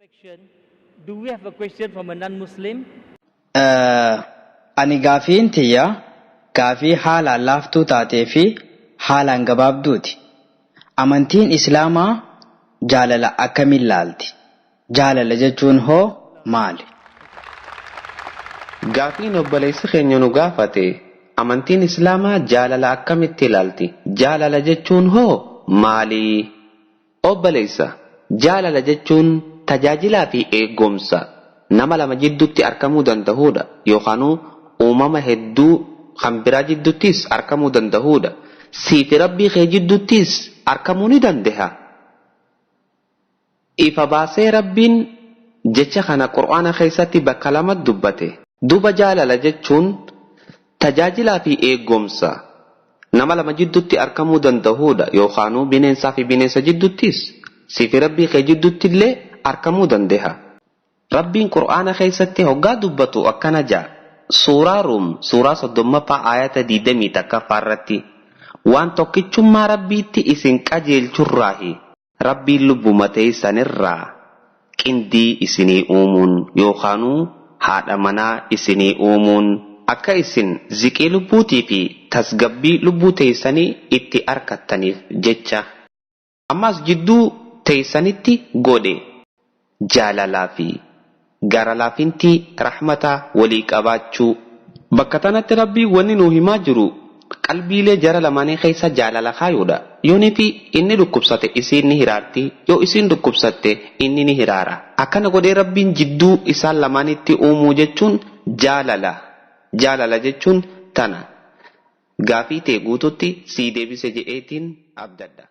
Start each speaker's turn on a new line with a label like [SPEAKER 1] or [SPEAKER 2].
[SPEAKER 1] Section. Do we have a question from a non-Muslim?
[SPEAKER 2] Ani gaafiin tiyya gaafii haalaan laaftuu taatee fi haalaan gabaabduuti. Amantiin Islaamaa jaalala akkamiin laalti? Jaalala jechuun hoo maali?
[SPEAKER 3] Gaafiin obboleessi keenya nu gaafate, amantiin Islaamaa jaalala akkamitti ilaalti? Jaalala jechuun hoo maali? Obboleessa, jaalala jechuun tajaajilaa fi eegumsa nama lama jidduutti argamuu danda'uudha yookaanuu uumama hedduu kan biraa jidduuttis argamuu danda'uudha. Siifi Rabbii kee jidduuttis argamuu ni danda'a. Ifa baasee Rabbiin jecha kana Qur'aana keessatti bakka lamatti dubbate. Duuba jaalala jechuun tajaajilaa fi eegumsa nama lama jidduutti argamuu danda'uudha yookaanuu bineensaa fi bineensa jidduuttis siifi Rabbii kee jidduutti illee argamuu danda'a. Rabbiin Qur'aana keessatti hoggaa dubbatu akkana ja'a. Suuraa Ruum suuraa 30ffaa aayata 21ffaa irratti, waan tokkichummaa Rabbiitti isin qajeelchurraahi Rabbiin lubbuma teessanirraa qindii isinii uumuun yookaanuu haadha manaa isinii uumuun akka isin ziqii lubbuutii fi tasgabbii lubbuu teessanii itti arkattaniif jecha. Ammas jidduu teessanitti godhe jaalalaa fi gara laafintii rahmataa walii qabaachuu. Bakka tanatti Rabbiin wanni nuu himaa jiru qalbiilee jara lamaanii keessa jaalala kaayuudha. Yoonii fi inni dhukkubsate isiin ni hiraarti, yoo isiin dhukkubsatte inni ni hiraara. Akkana godhee Rabbiin jidduu isaan lamaanitti uumuu jechuun jaalala. Jaalala jechuun tana. Gaafii tee guututti sii deebise je'eetiin abdadha.